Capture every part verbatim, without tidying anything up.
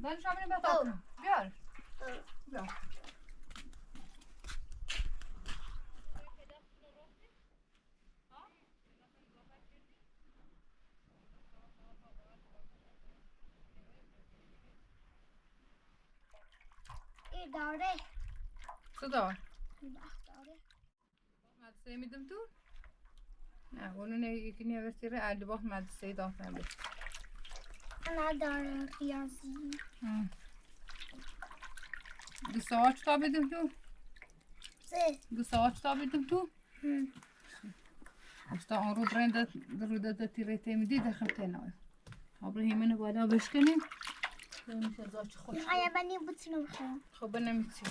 Dani, şu an beni bırak. Tamam. Gör. Tamam. Gör. İdare. Su da var. Bak, idare. Medreseyê mi dim tu? Ha, onun ne, ikini öbür türlü elli bak medreseyê dafnem bir. Ana, idare kıyası. Hı. Di savaş tabi dim tu? Se. Di savaş tabi dim tu? Hı. Usta, ɔn ru drɛn da, ru da, da tire te mi di da xil te na. Abra himene bala beskene. Aya bani butno xo. Xo bana mitsi.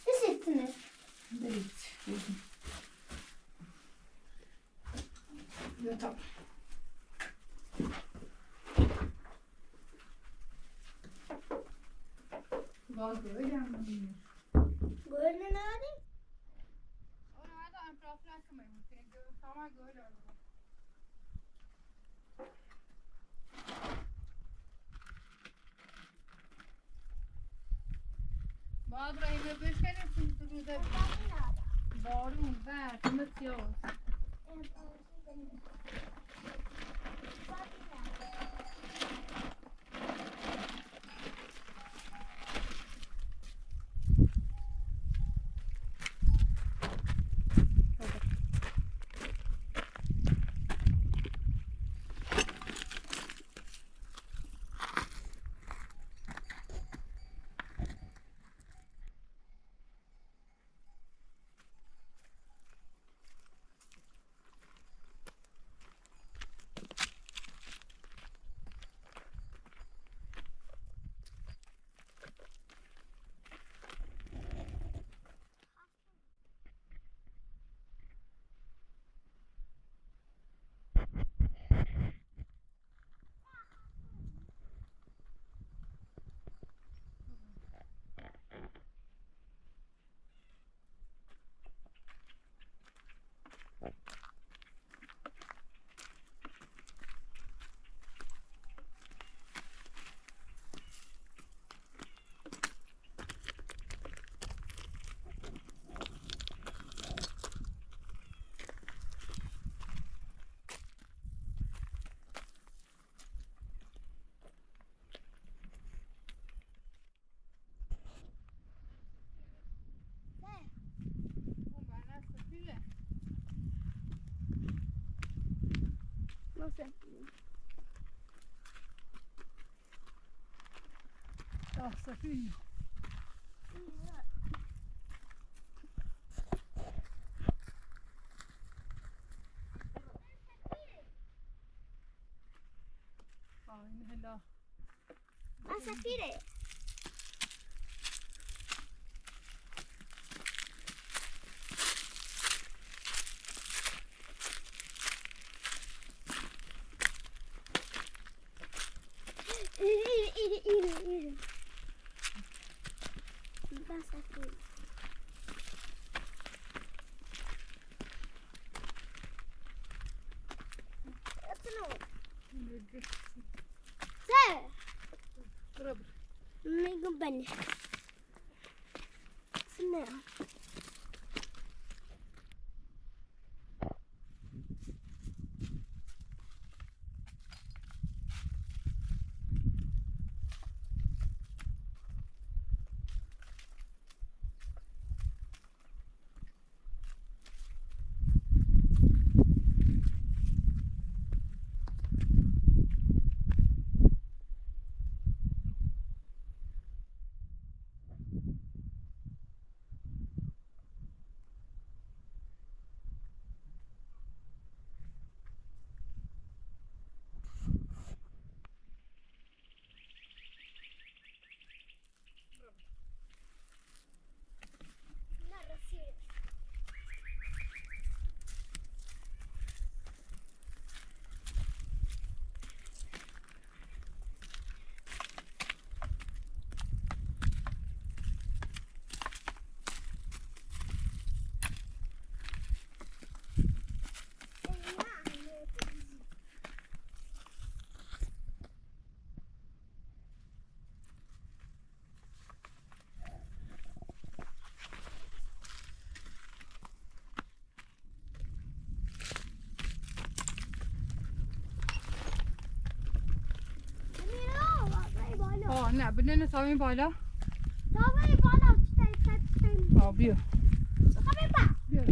Isitini. Direkt. Yatak. Bazıları gelmiyor. Böyle ne var? Ona da etrafına kımayın. Tamam, böyle oldu. Barbara, ime beškene, sim tu da. Barbara, ver, kımıt yok. Nasıl? Ah, Safiye. Ay, ne la. Asafire. Iri, iri, iri, iri. Asafire. Sɛ. Bura, bura. Mɛ gubani. Sɛ. Na, bɛ nɛnɛ sɔɔmi bɔɔlɔ. Sɔɔmi bɔɔlɔ, tɛi, tɛi, tɛi. Ɔ, biɔ. Sɔɔmi ba. Biɔ.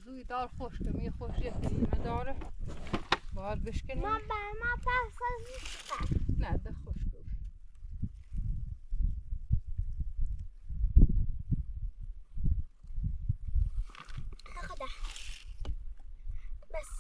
زوی دار خشکه، می خشکه، می داره. باید بشکنی. ما ب-، ما پس از نیست. نه، ده خشکه. خدا. بس.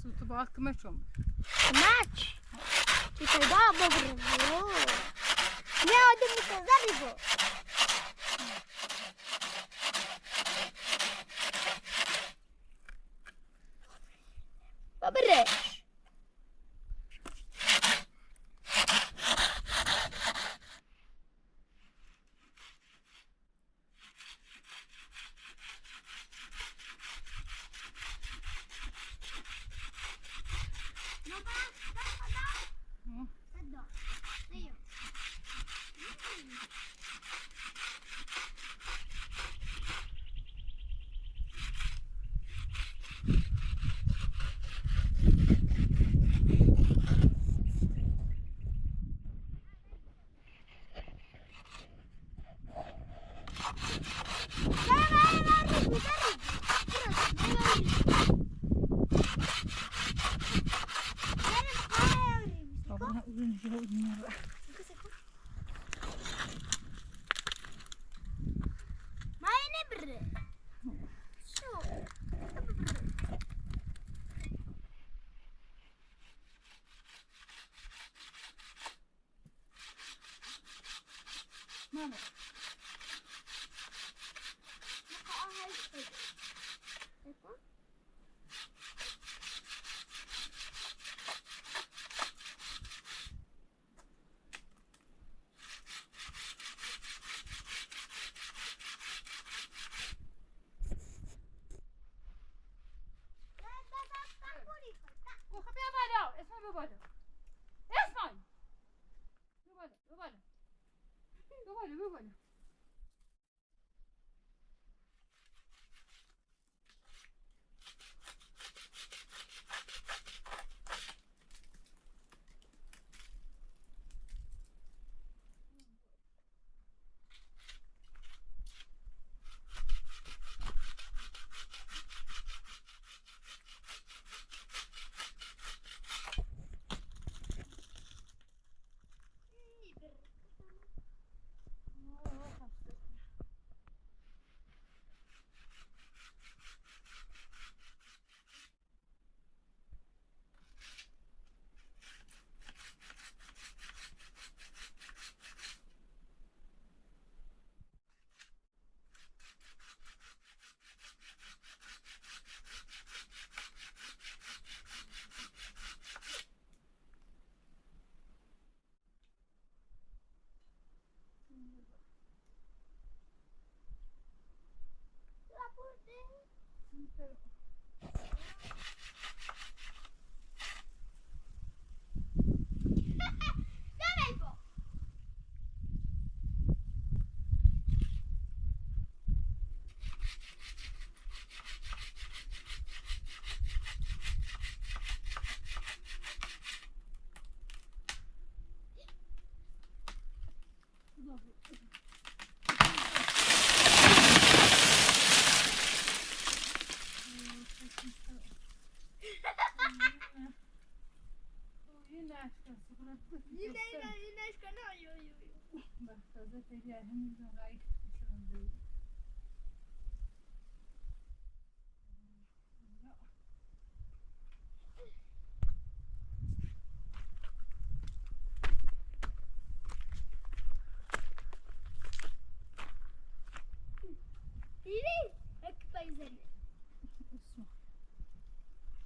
Su tu bak kime çom. Maç. Ti tu bak bobro. Ne o de mi tu zari bo. Bobro.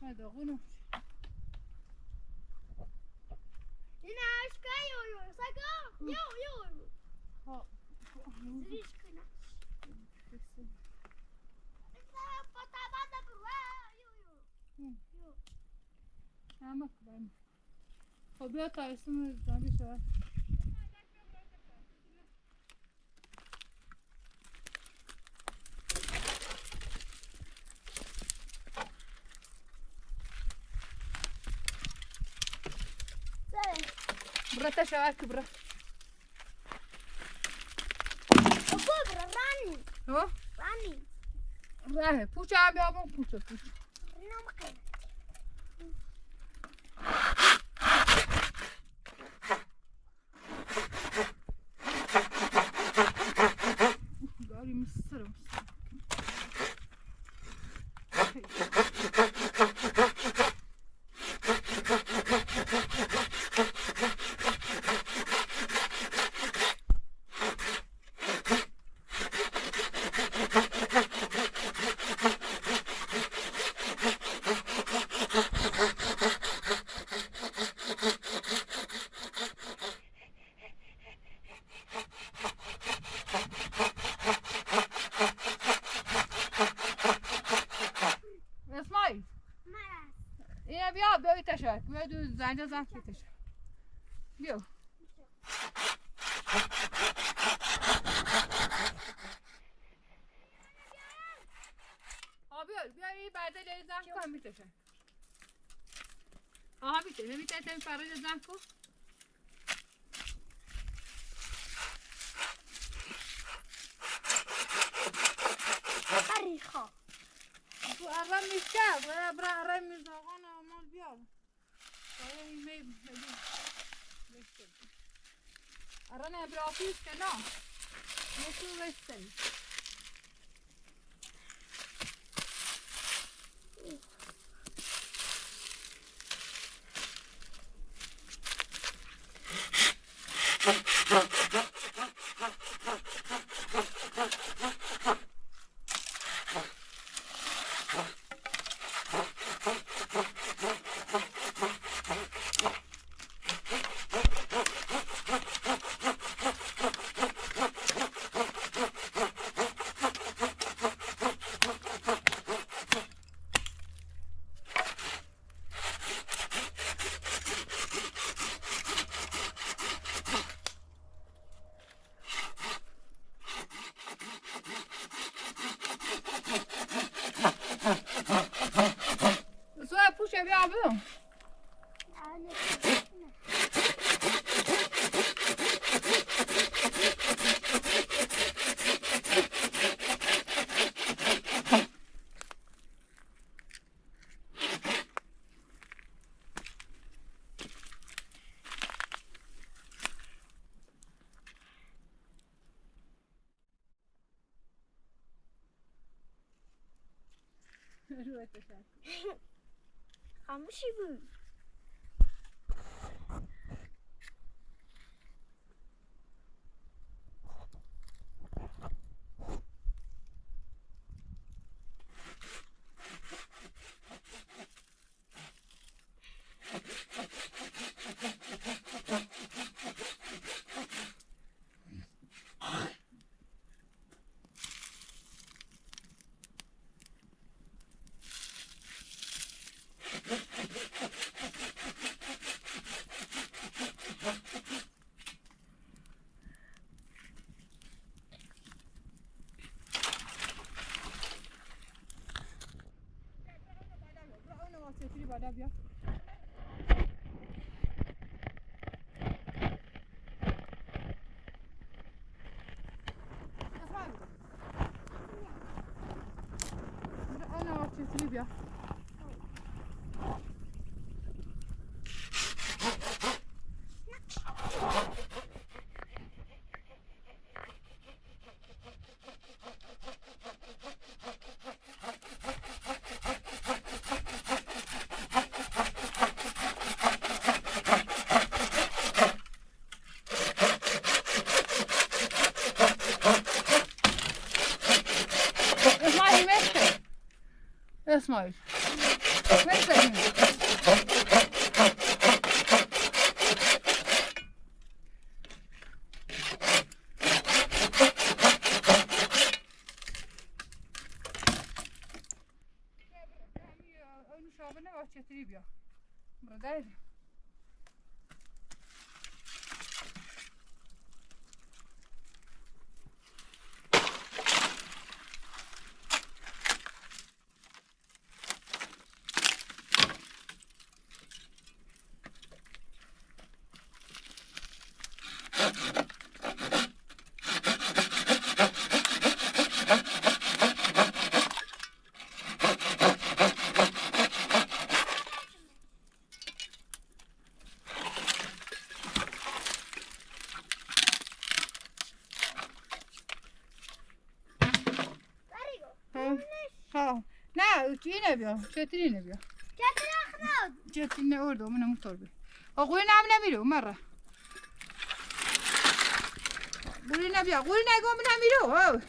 Hadi oğlum. Ina aşka yo yo, saka. Yo yo. Ha. Zirişkina. Ina patabada bra, yo yo. Yo. Ama ben. O bir hata üstümü zambi şey var. Bura tɛshɛ wa ki bura. Rani. Ho? Rani. Rahe. Pucha ambi abo pucha pucha. Gari mısırım. Esmail. Ina biya biya itaşa. Biya du zanja zan itaşa. Biya. Abi, biya i bade le zan kan itaşa. Aha, bite, bite, te mi fare de zanko. Ariha. Bu ara mi ka, bu ara, ara mi zagana mal biya. Ay, me, me, me. Ara ne bra ofis ke no. Yesu westel. Só é puxa, viu? Kamu sibu. اسمعي، مشكلة. اسمعي. مشكلة. Onu şabına bak, getirip ya. Burada. Ha. Ha. Na, ine bia. Çetin ine bia. Çetin ne orada, mına motor bi. O kuyuna mına miro, mara. Kuyuna bia, kuyuna go mına miro.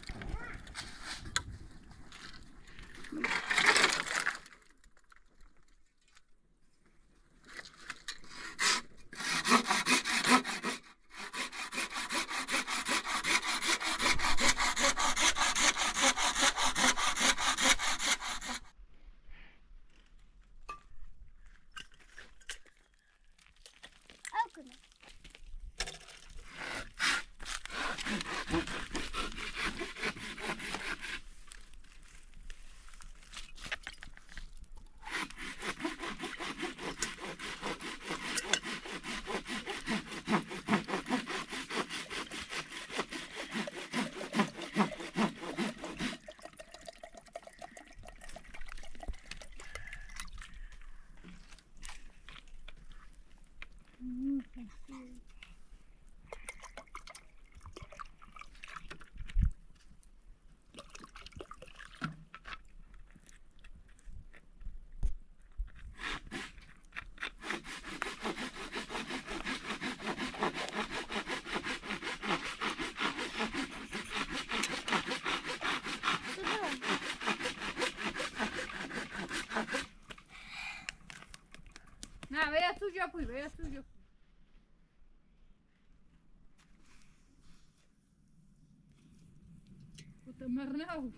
Na, vaya tuyo, pues, vaya tuyo. Puta, marnau.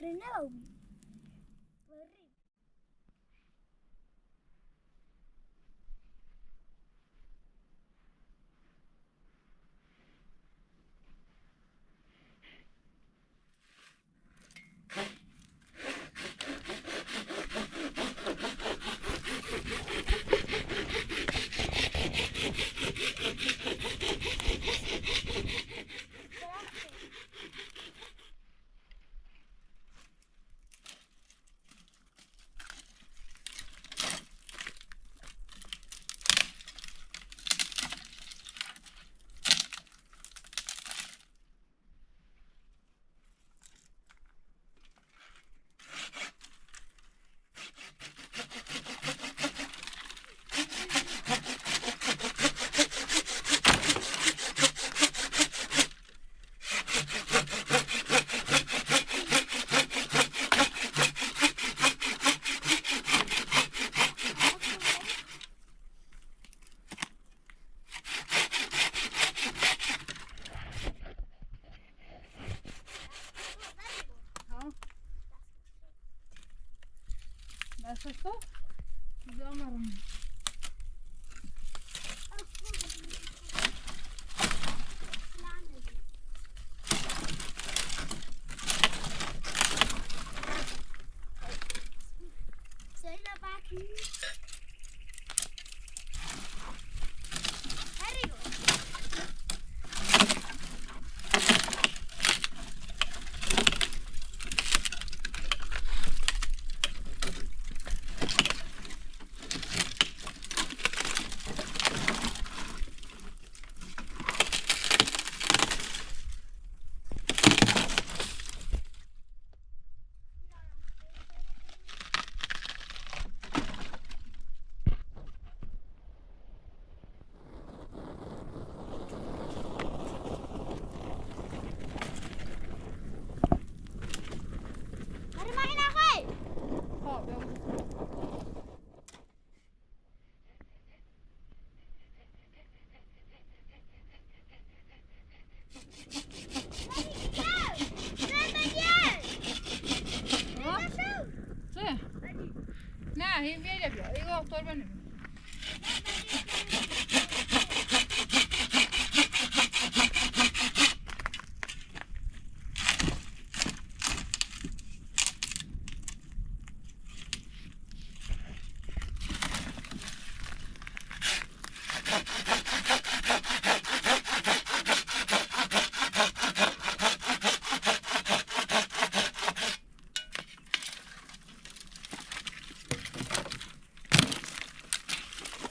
Renau.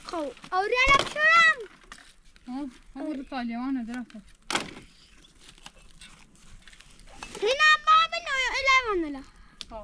Ko, awriyala pshram. Ha, ha, bu kalyawana drafa. Hina ma bin oyo eleven la. Ha.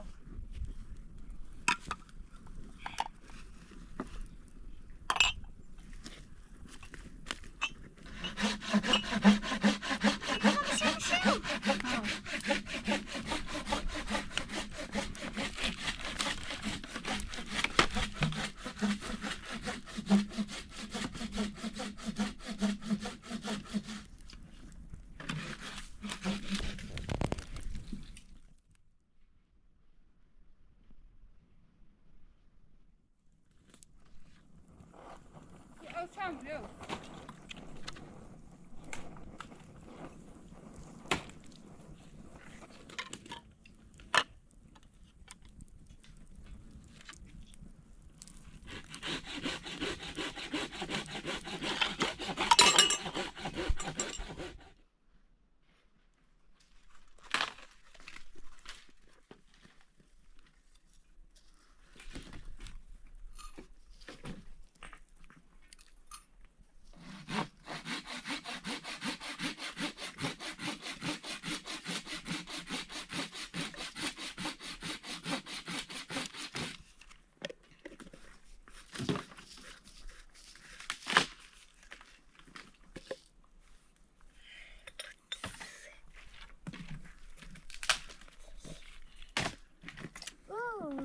Ooh.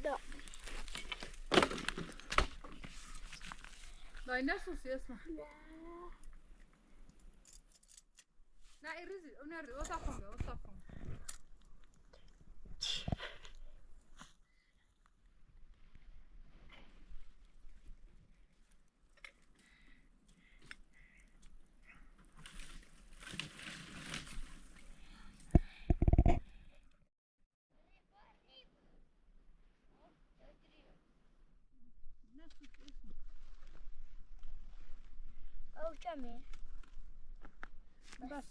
Dɔ. Dɔ, ina susi esma. Na irizi, una ri, ota konga, ota konga. Ɔɔ, chame. Bas.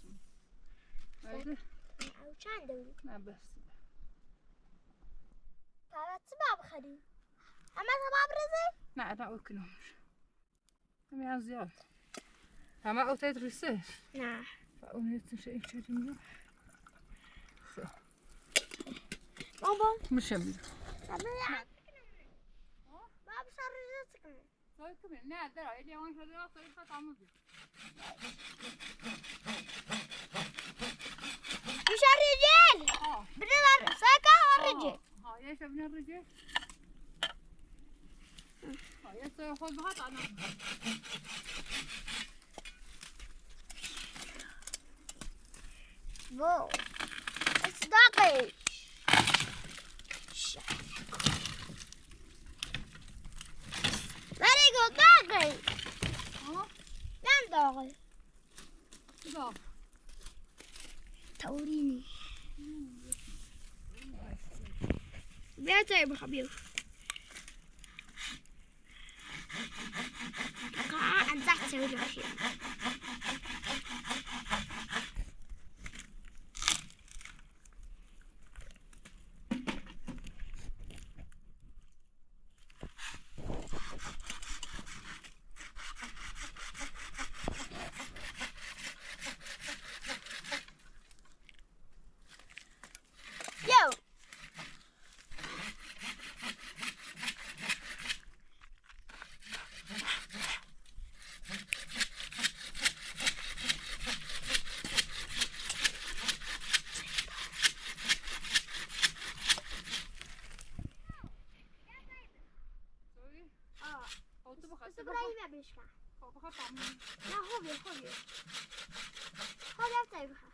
Ɔɔ, chande. Na bas. Papa, ti baba xadi. Ama sa baba rese? Na, na, okino. Ama ɔtɛ rise? Na. Fa ɔne ti se ise ti mu. Baba. Mu se mi. Baba. Baba sa rise ti. Mishari jel. Bini la saka wari jel. Wow. It's doggy. Very good doggy. Huh? Yan doggy. Dog. Taurini. Bia tai ba biu. Ka an tak tau da shi. Yo. Aa. Aa, tu baka, tu baka. Ibrahim ya bishka. Aa, baka tamu. Na, hobby, hobby. Hobby after baka.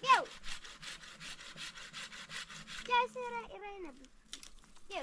Yo. Ya sera ira ina bi. Yo.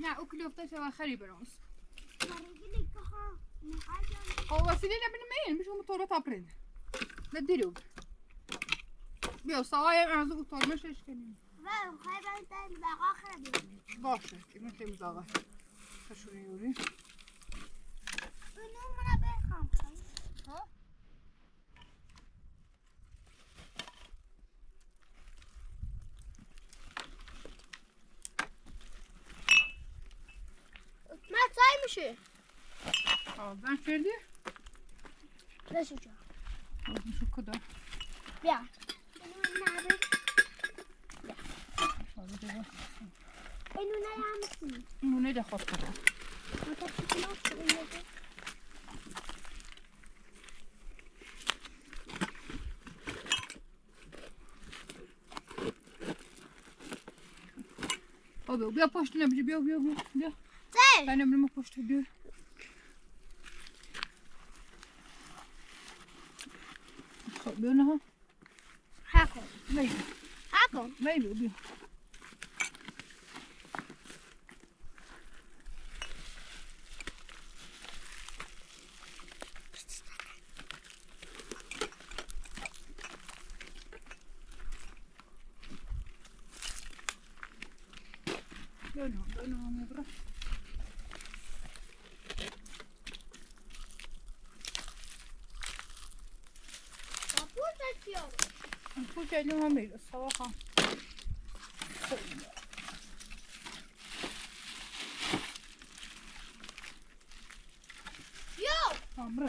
نه، او کیلو افتاد شوی خری برانس. او وسیله نبینم این، میشه اون تو رو تاپرین. نه دیرو. بیا، سوای از او تور مشش کنیم. باشه، اینو تمیز آقا. تشونی یوری. ها؟ من چای میشه. آه، زن کردی؟ نه شجا؟ آه، میشه کدا. بیا. اینو نه یامسی؟ اینو نه ده خود کدا. آبه، بیا پشت نبجی، بیا، بیا، بیا، بیا. چی؟ بیا نبجی، ما پشت بیا. خب، بیا نه. Ako. Mei lo bi. Yo! Amra.